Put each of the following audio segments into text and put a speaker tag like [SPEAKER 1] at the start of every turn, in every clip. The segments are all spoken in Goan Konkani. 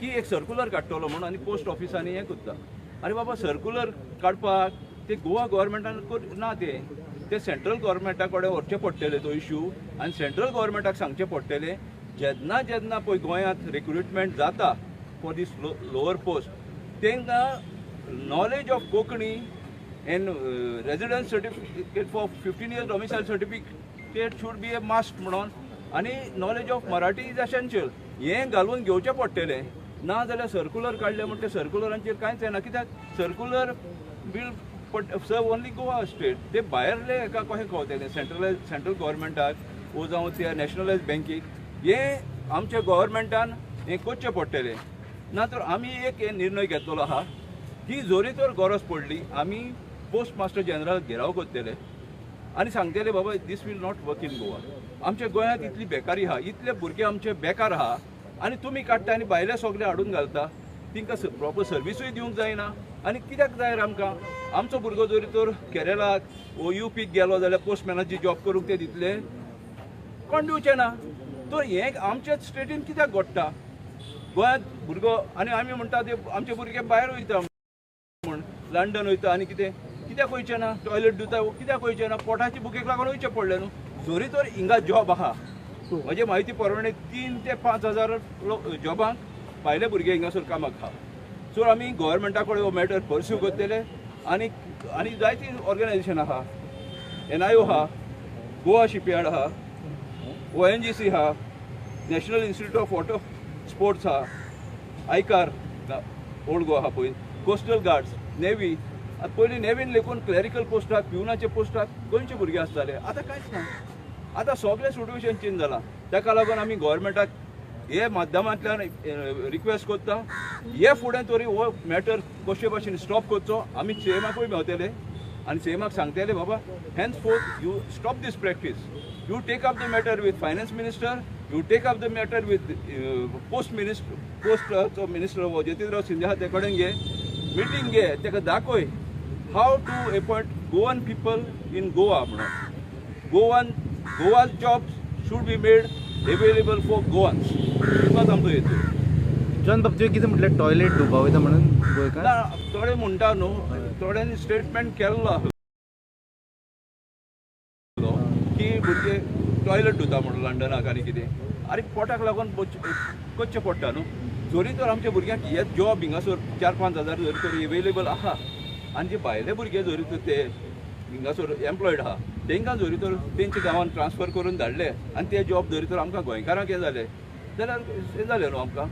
[SPEAKER 1] की एक सर्कुलर काडटलो म्हणून आनी पोस्ट ऑफिसांनी हें करता. आरे बाबा, सर्कुलर काडपाक ते गोवा गव्हर्मेंटान ना, ते ते सेंट्रल गव्हर्मेंटा कडेन व्हरचें पडटलें तो इशू आनी सेंट्रल गव्हर्मेंटाक सांगचें पडटलें जेन्ना जेन्ना पळय गोंयांत रिक्रुटमेंट जाता फॉर दीस लोअर पोस्ट तांकां knowledge of Konkani and residence certificate for 15 years domicile certificate should be a must म्हणून आनी knowledge of Marathi is essential हें घालून घेवचें पडटलें. ना जाल्यार सर्कुलर काडलें म्हण ते सर्कुलरांचेर कांयच येना, कित्याक circular will serve only Goa state. ते भायरले हेका कशें कळटलें सेंट्रलायज सेंट्रल गव्हर्मेंटाक वो जावं त्या नॅशनलायज बँकेक? हें आमच्या गव्हर्मेंटान हें करचें पडटलें. ना तर आमी एक हे निर्णय घेतलेलो आहा की जरी तर गरज पडली आमी पोस्ट मास्टर जनरल घेराव करतले आनी सांगतले बाबा this will not work in Goa. आमच्या गोंयांत इतली बेकारी आहा, इतले भुरगे आमचे बेकार आहा आनी तुमी काडटा आनी भायले सगळे हाडून घालता, तांकां प्रोपर सर्विसूय दिवंक जायना. आनी कित्याक जाय रे आमकां? आमचो भुरगो जरी तर केरळाक वो युपीक गेलो जाल्यार पोस्टमॅनाची जॉब करूंक ते दितले? कोण दिवचे ना. तर हें आमच्याच स्टेटीन कित्याक घडटा गोंयांत भुरगो? आनी आमी म्हणटा ते आमचे भुरगे भायर वयता म्हूण, लंडन वयता आनी कितें कित्याक वयचें ना? टॉयलेट धुता कित्याक वयचें ना? पोटाची भुकेक लागून वयचें पडलें न्हू. जरी तर हिंगा जॉब आहा, म्हजे म्हायती प्रमाणे 3 ते 5 हजार जॉबांक भायले भुरगे हिंगासर कामाक आहा. सो आमी गव्हर्मेंटा कडेन हो मॅटर पर्स्यू करतले आनी आनी जायतीं ऑर्गनायजेशन आहा, NIO आहा, गोवा शिपयार्ड आहा, ONGC आहा, national institute of water sports आहा, आयकार ओल्ड गोवा आहा पळय, कोस्टल गार्ड्स, नेवी. आतां पयलीं नेवीन लेगून क्लॅरिकल पोस्टाक, प्युनाच्या पोस्टाक गोंयचे भुरगे आसताले, आतां कांयच ना. आतां सगळें सिट्युएशन चेंज जालां. ताका लागून आमी गव्हर्मेंटाक हे माध्यमांतल्यान रिक्वेस्ट करता हे फुडें तरी हो मॅटर कशे भाशेन स्टॉप करचो. आमी सीएमाकूय मेवतले आनी सीएमाक सांगतले बाबा henceforth you stop this practice, you take up the matter with finance minister, you take up the matter with post minister, पोस्टाचो minister Jatindra Scindia आहा ते कडेन घे, मिटींग घे, ताका दाखय how to appoint Goan people in Goa म्हणून. Goan Goa jobs should be made available for Goans, इतलोच आमचो हेतू.
[SPEAKER 2] जॉन बाब, तुवें कितें म्हटलें टॉयलेट धुवपा वयता म्हणून गोंयकार?
[SPEAKER 1] ना, थोडे म्हणटा न्हू, थोड्यांनी स्टेटमेंट केल्लो आसलो की भुरगे टॉयलेट धुता म्हणून लंडनाक आनी कितें. आरे पोटाक लागून करचें पडटा न्हू. जरी तर आमच्या भुरग्यांक हे जॉब हिंगासर 4-5 हजार जरी तर एवेलेबल आहा आनी जे भायले भुरगे जरी तर ते हिंगासर एम्प्लॉयड आहा तांकां जरी तर तेंच्या गांवांत ट्रान्सफर करून धाडले आनी ते जॉब जरी तर आमकां गोंयकारांक हें जालें जाल्यार हें जालें न्हू, आमकां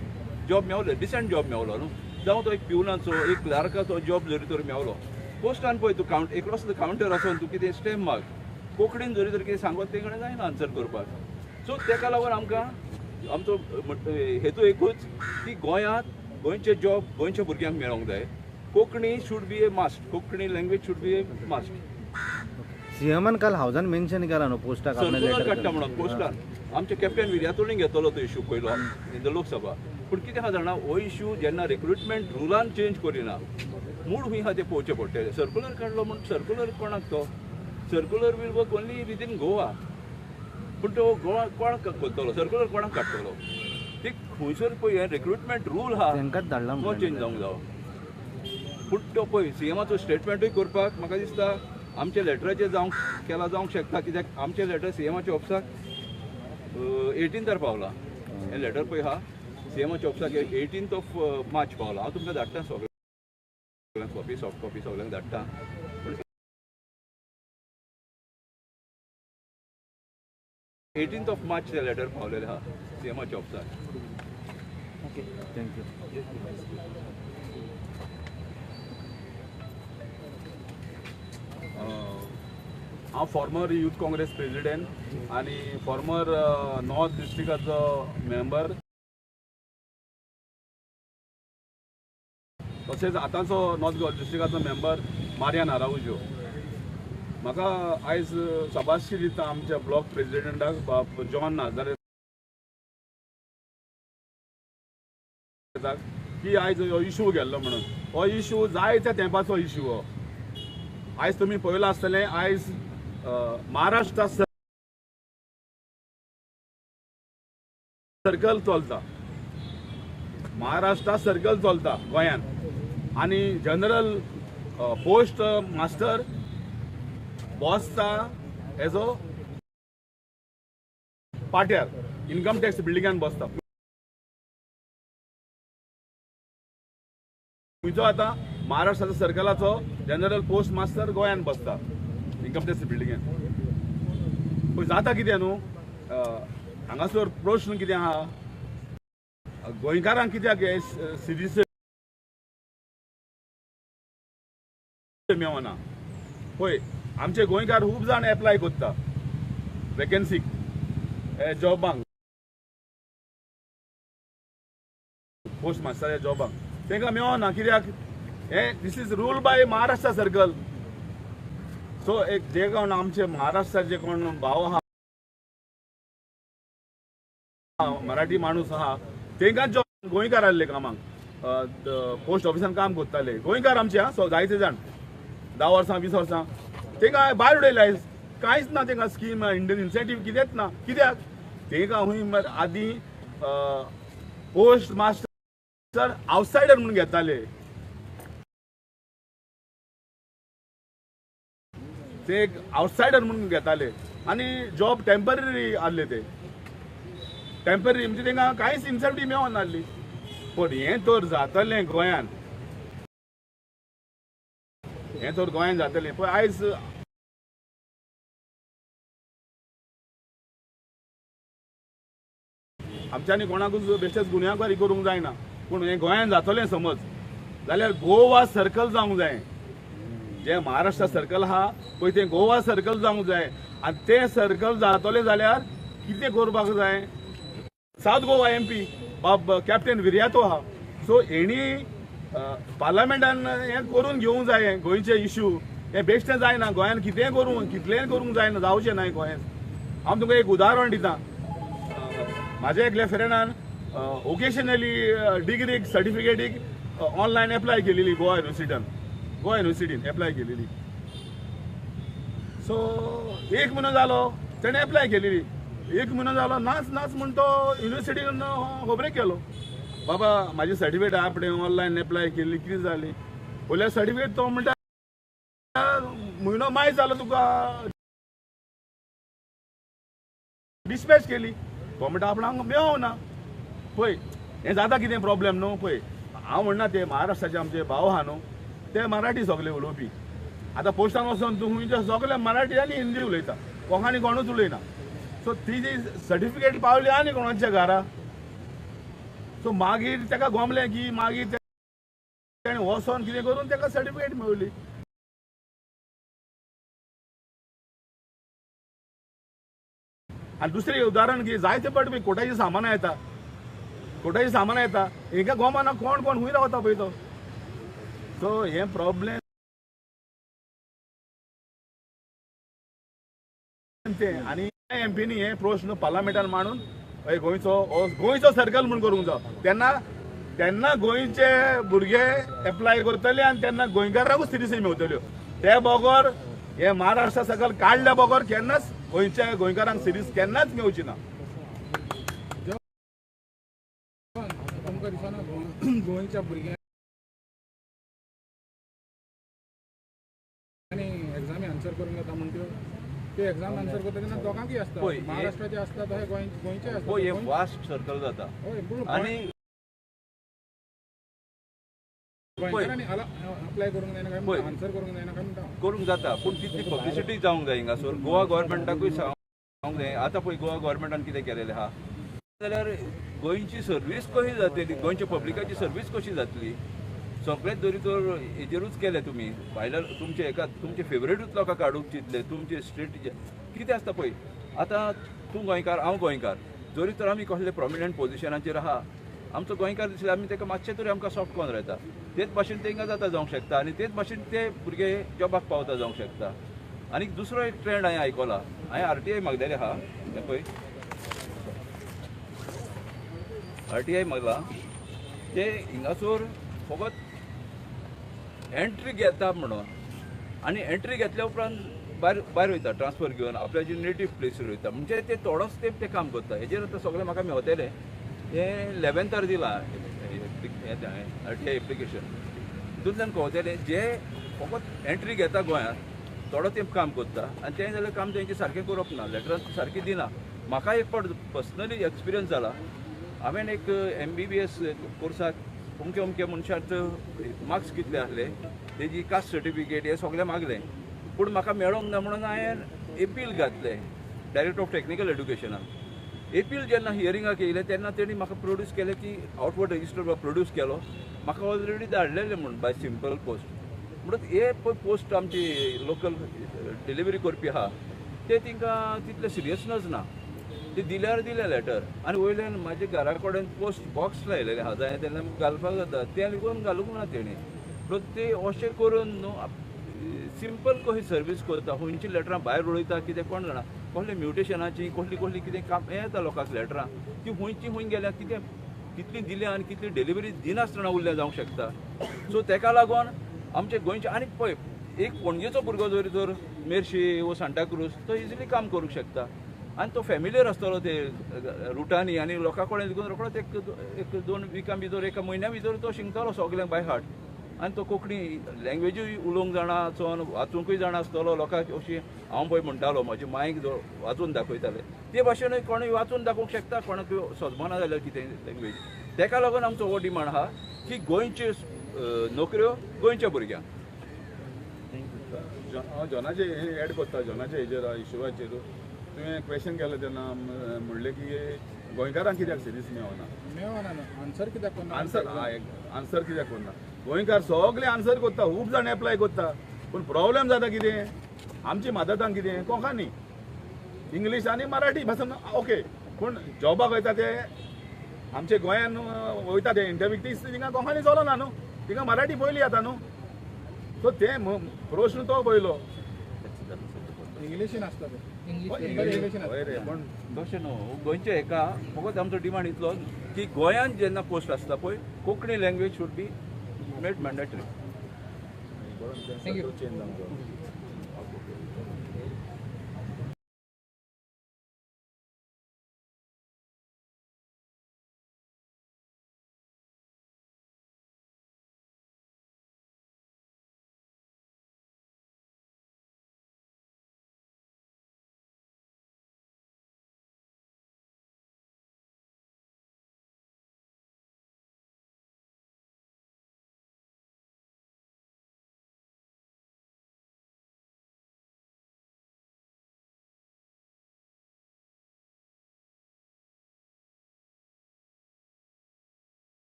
[SPEAKER 1] जॉब मेवले, डिसंट जॉब मेवलो न्हू. जावं तो एक प्युनाचो, एक क्लार्काचो जॉब जरी तर मेवलो पोस्टान पळय तूं कावंट एक्रॉस the counter वचोन तूं कितें स्टॅम्प मार, कोंकणीन जरी तर कितें सांगत ते कडेन जायना आन्सर करपाक. सो ताका लागून आमकां आमचो हेतू एकूच की गोंयांत गोंयचे जॉब गोंयच्या भुरग्यांक मेळोंक जाय. Konkani should be a must, Konkani language should be a must.
[SPEAKER 2] सीएमान काल हावजान मेन्शन केला न्हू पोस्टाक आपणें
[SPEAKER 1] सर्कुलर
[SPEAKER 2] letter
[SPEAKER 1] काडटा म्हणून पोस्टान. आमचे कॅप्टन विर्यातोणी घेतलो तो इशू पयलो इन the Lok Sabha. पूण कितें आहा जाणा, हो इशू जेन्ना रिक्रुटमेंट रुलान चेंज करिना मूळ खंय आहा तें पळोवचें पडटलें. सर्कुलर काडलो म्हूण सर्कुलर कोणाक तो circular will work only within Goa, पूण तो गोवा कोणाक करतलो, सर्कुलर कोणाक काडटलो? ते खंयसर पळय हें रिक्रुटमेंट रूल आहा
[SPEAKER 2] तांकांच धाडला
[SPEAKER 1] तो चेंज जावंक जावो. पूण तो पळय सीएमाचो स्टेटमेंटूय करपाक म्हाका दिसता आमच्या लेटराचेर जावंक केला जावंक शकता, कित्याक आमचें लेटर सीएमाच्या ऑफिसाक 18 पावलां. हें लेटर पळय आहा सीएमाच्या ऑफिसाक 18 मार्च पावलां. हांव तुमकां धाडटा सगळ्यांक कॉपी, सॉफ्ट कॉपी सगळ्यांक धाडटा. पूण 18 मार्च तें लेटर पावलेलें आहा सीएमाच्या ऑफिसाक.
[SPEAKER 2] Thank you.
[SPEAKER 3] हांव फॉर्मर यूथ काँग्रेस प्रेजिडेंट आनी फॉर्मर नॉर्थ डिस्ट्रिक्टाचो मेंबर, तशेंच आतांचो नॉर्थ डिस्ट्रिक्टाचो मेंबर मारियान आराउजो. म्हाका आयज शाबासकी दिता आमच्या ब्लॉक प्रेजिडेंटाक बाब जॉन नाजारेताक की आयज हो इशू गेल्लो म्हणून. हो इशू जायत्या तेंपाचो इशू हो. आयज तुमी पळयलां आसतलें, आयज महाराष्ट्रा सर्कल चलता. महाराष्ट्रा सर्कल चलता गोंयान आनी जनरल पोस्ट मास्टर बसता एजो पाट्यार इन्कम टॅक्स बिल्डिंगान बसता. खंयचो आतां महाराष्ट्राचो सर्कलाचो जनरल पोस्ट मास्टर गोंयान बसता इन्कम टॅक्स बिल्डिंगान. पळय जाता कितें न्हू, हांगासर प्रश्न कितें आहा, गोंयकारांक कित्याक हे सिरीस मेवना. पळय आमचे गोंयकार खूब जाण एप्लाय करता वेकन्सीक जॉबांक, पोस्ट मास्टराच्या जॉबांक, तांकां मेवना कित्याक हे this is rule by Maharashtra circle. So एक जे कोण आमचे महाराष्ट्राचे कोण भाव आहा, मराठी माणूस आहा, तांकां जॉब गोंयकार आहले कामाक पोस्ट ऑफिसान काम करताले गोंयकार आमचे आं, सो जायते जाण 10 वर्सां 20 वर्सां तांकां भायर उडयले, कांयच ना तांकां स्कीम इंडियन इन्सेंटीव कितेंच ना. कित्याक तांकां खूंय आदीं पोस्ट मास्टर आवटसायडर म्हणून घेताले, ते एक आवटसायडर म्हणून घेताले आनी जॉब टेम्पररी आहले, ते टेम्पररी म्हणजे तांकां कांयच इन्सेंटीव मेळना आहली. पूण हें तर जातलें गोंयान, हें तर गोंयान जातलें. पळय आयज आमच्यांनी कोणाकूच बेश्टेच गुन्यांवकारी करूंक जायना, पूण हें गोंयान जातलें समज जाल्यार गोवा सर्कल जावंक जाय. जें महाराष्ट्र सर्कल आहा पळय तें गोवा सर्कल जावंक जाय आनी तें सर्कल जातलें जाल्यार कितें करपाक जाय, सावथ गोवा एम पी बाब कॅप्टन विरियातो आहा, सो हेणी पार्लमेंटान हें करून घेवंक जाय गोंयचे इश्यू. हें बेश्टें जायना, गोंयान कितेंय करूं कितलेंय करूंक जायना, जावचें ना गोंयान. हांव तुमकां एक उदाहरण दिता, म्हाज्या एकल्या फ्रेंडान वोकेशनली डिग्रीक सर्टिफिकेटीक ऑनलायन एप्लाय केलेली गोवा युनिवर्सिटीन, गोवा युनिवर्सिटीन एप्लाय केलेली. सो एक म्हयनो जालो तेणें एप्लाय केलेली, एक म्हयनो जालो नाच नाच म्हण तो युनिवर्सिटीन खबरेक केलो, बाबा म्हाजी सर्टिफिकेट आपणें ऑनलायन एप्लाय केल्ली कितें जाली, पयल्या सर्टिफिकेट तो म्हणटा म्हयनो माय जालो तुका डिस्पॅच केली, तो म्हणटा आपणाक मेळना. पळय हें जाता कितें प्रॉब्लेम न्हू. पळय हांव म्हणना ते महाराष्ट्राचे आमचे भाव आहा न्हू, ते मराठी सगळे उलोवपी, आतां पोस्टान वचोन तूं खंयचे सगळे मराठी आनी हिंदी उलयता, कोंकणी कोणूच उलयना. सो ती जी सर्टिफिकेट पावली आनी कोणाच्या घरा, सो मागीर ताका गोमलें की मागीर तेणें वचोन कितें करून ताका सर्टिफिकेट मेळ्ळी. आनी दुसरें उदाहरण की जायते फावट कोटाचीं सामानां येता, कोटाचीं सामानां येता, हेका गोमाना कोण कोण खूंय रावता पळय तो. सो हें प्रॉब्लेम तें. आनी एमपीनी हे प्रश्न पार्लमेंटान मांडून गोंयचो गोंयचो सर्कल म्हूण करूंक जाय, तेन्ना तेन्ना गोंयचे भुरगे एप्लाय करतले आनी तेन्ना गोंयकारांकूच सिरियसली मेवतल्यो. ते बगर हे महाराष्ट्र सर्कल काडल्या बगर केन्नाच गोंयच्या गोंयकारांक सिरीज केन्नाच मेवची ना.
[SPEAKER 4] तुमकां दिसना गोंयच्या भुरग्यांनी एग्जामी आन्सर करूंक जाता म्हण त्यो त्यो एग्जाम आन्सर करता तेन्ना दोगांकय आसता, महाराष्ट्राचे आसता तशें गोंयचे आसता.
[SPEAKER 1] पळय हें वास्ट सर्कल जाता आनी
[SPEAKER 4] गोंयकारांनी अप्लाय करूंक जायना काय आन्सर करूंक जायना काय म्हणटा,
[SPEAKER 1] करूंक जाता पूण तितली पब्लिसिटी जावंक जाय हिंगासर. गोवा गव्हर्मेंटाकूय सांगूंक जाय. आतां पळय गोवा गव्हर्मेंटान कितें केलेलें आहा जाल्यार गोंयची सर्वीस कशी जातली, गोंयच्या पब्लिकाची सर्वीस कशी जातली, सगळेच जरी तर हेजेरूच केले तुमी भायल्या तुमचे एका तुमचे फेवरेटूच लोकांक काडूंक चिंतले, तुमचे स्टेट कितें आसता पळय. आतां तूं गोंयकार हांव गोंयकार, जरी तर आमी कसले प्रोमिनंट पोजिशनाचेर आहा, आमचो गोंयकार दिसले आमी ताका मातशें तरी आमकां सॉफ्ट कॉर्नर येता, तेच भाशेन तांकां जाता जावंक शकता आनी तेच भाशेन ते भुरगे जॉबाक पावता जावंक शकता. आनी दुसरो एक ट्रेंड हांवें आयकला, हांवें आरटीआय मागलेलें आहा, हें पळय आरटीआय मागला, ते हिंगासर फकत एंट्री घेता म्हणून आनी एंट्री घेतल्या उपरांत भायर भायर वयता ट्रान्सफर घेवन आपल्याचे नेटीव प्लेसीर वयता, म्हणजे ते थोडोच तेंप ते काम करता. हेजेर आतां सगळें म्हाका मेवतलें. हें 11थार दिलां हें हांवें आरटीआय एप्लिकेशन हितूंतल्यान कळतलें जे फकत एंट्री घेता गोंयांत थोडो तेंप काम करता आनी तें जाल्यार काम तेंचें सारकें करप ना, लेटरां सारकीं दिना. म्हाका एक फावट पर्सनली एक्सपिरियन्स जाला, हांवें एक MBBS कोर्साक अमके अमके मनशाक मार्क्स कितले आसले तेजी कास्ट सर्टिफिकेट हें सगळें मागलें, पूण म्हाका मेळोंक ना म्हणून हांवें एपील घातलें डायरेक्टर ऑफ टॅक्निकल एड्युकेशनाक. एपील जेन्ना हियरिंगाक येयलें तेन्ना तेणी म्हाका प्रोड्यूस केलें की आउटवर्ड रजिस्टर प्रोड्यूस केलो, म्हाका ऑलरेडी धाडलेलें म्हूण बाय सिंपल पोस्ट. म्हणून हे पळय पोस्ट आमची लोकल डिलिव्हरी करपी आहा ते तिंकां तितलें सिरियसनस ना, ते दिल्यार दिलें लेटर आनी वयल्यान म्हाज्या घरा कडेन पोस्ट बॉक्स लायलेलें आहा जाय तेन्ना घालपाक जाता, तें लेगून घालूंक ना तेणी. म्हणून ते अशें करून न्हू सिंपल कशी सर्वीस करता, खंयची लेटरां भायर उडयता कितें कोण जाणा, कसले म्युटेशनाची कसली कसली कितें काम हें येता लोकांक लेटरां ती खंयची खंय गेल्या कितें कितली दिल्या आनी कितली डिलिव्हरी दिनासतना उरल्या जावंक शकता. सो तेका लागून आमचे गोंयचे आनी पळय एक पणजेचो भुरगो जर तर मेर्शी वो सांताक्रूज तो इजिली काम करूंक शकता आनी तो फेमिलियर आसतलो ते रुटांनी आनी लोकां कडेन देखून रोखडोच एक दोन विकां भितर एका म्हयन्या भितर तो शिकतलो सगळ्यांक बाय हार्ट आनी तो कोंकणी लँग्वेजूय उलोवंक जाणा चोन वाचूंकूय जाणा आसतलो लोकांक. अशी हांव पळय म्हणटालो म्हजी मायक वाचून दाखयताले ते भाशेनूय कोणूय वाचून दाखोवंक शकता, कोणाक सजमना जाल्यार कितें लँग्वेज. तेका लागून आमचो हो डिमांड आहा की गोंयच्यो नोकऱ्यो गोंयच्या भुरग्यांक.
[SPEAKER 3] हांव जॉनाचे हे एड करता, जॉनाचे हेजेर इशुवाचेर तुवें क्वेश्चन केलें तेन्ना म्हणलें की गोंयकारांक कित्याक सिरीस मेळना,
[SPEAKER 4] मेळना आन्सर कित्याक करना,
[SPEAKER 3] आन्सर आन्सर कित्याक करना. गोंयकार सगळे आन्सर करता, खूब जाण एप्लाय करता, पूण प्रॉब्लेम जाता कितें आमची मदतांक कितें कोंकणी इंग्लीश आनी मराठी भाशेन ओके, पूण जॉबाक वयता ते आमचे गोंयान वयता ते इंटरव्यू ती तिंगा कोंकणी चलना न्हू, तिंगा मराठी पयली येता न्हू. सो ते प्रश्न तो पयलो
[SPEAKER 4] इंग्लिशीन आसता ते
[SPEAKER 1] पण तशें न्हू गोंयचे हेका फकत आमचो डिमांड इतलो की गोंयांत जेन्ना पोस्ट आसता पळय Konkani language should be made mandatory.
[SPEAKER 3] Thank you.